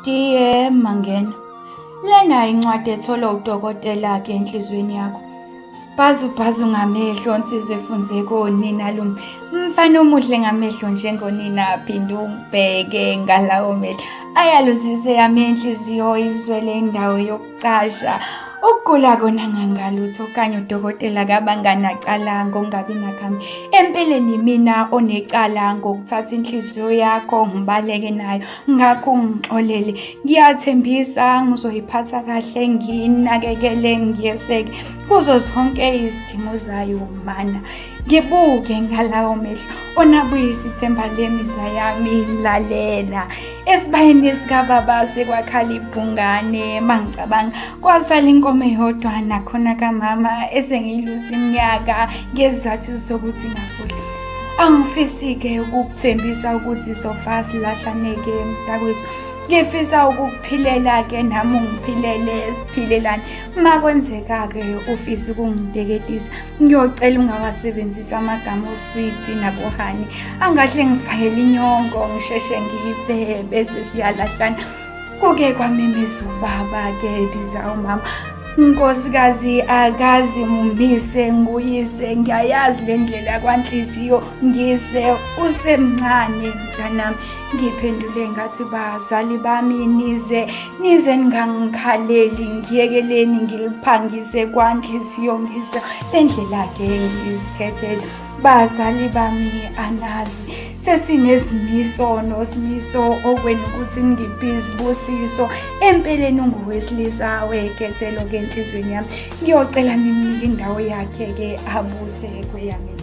Dear Mangena, lena incwadi etholwa udokotela-ke enhliziyweni yakho. Sibhazubhazu ngamehlo nsizwa efunze konina lume. Mfana omuhle ngamehlo njengonina phinde ungibheke ngalawo mehlo. Ayaluzise yami inhliziyo izwele indawo yokucasha. Ukugula kona ngangalutho okanye udokotela kabanganacala ngokungabi nakhambi. Empeleni mina onecala ngokuthatha inhliziyo yakho ngibaleke nayo. Ngakho ungixolele. Ngiyathembisa ngizoyiphatha kahle ngiyinakekele ngiyeseke kuzo zonke izidingo zayo mana. Ngibuke ngalawo mehlo onabuyisa ithemba lemizwa yami lalela. Esibayeni sikababa sekwakhala ibhungane mangicabanga kwasala inkomo eyodwa nakhona kamama esengiyilusa iminyaka ngezizathu zokuthi ngafudla. Angifisi-ke ukukuthembisa ukuthi sofa silahlaneke mntakwethu. Ngifisa ukukuphilela-ke nami ungiphilele siphilelane. Uma kwenzeka-ke ufisa ukungiteketisa ngiyocela ungawasebenzisi amagama oswidi nabohani angahle ngifakele inyongo ngisheshe ngiyife bese siyalahlana. Kuke kwamemeza ubaba-ke biza umama nkosikazi akazi mumise nguyise ngiyayazi le ndlela kwanhliziyo ngise usemncane mntanami ngiphendule ngathi bazali bami nize nize ningangikhaleli ngiyekeleni ngiliphangise kwanhliziyo ngise le ndlela-ke ngizikhethele bazali bami anazi sesinezimiso nosimiso okwenu ukuthi ningiphe izibusiso empeleni ungowesilisa wekhethelo-ke enhliziyweni yami ngiyocela nimnike indawo yakhe-ke abuse kweyami.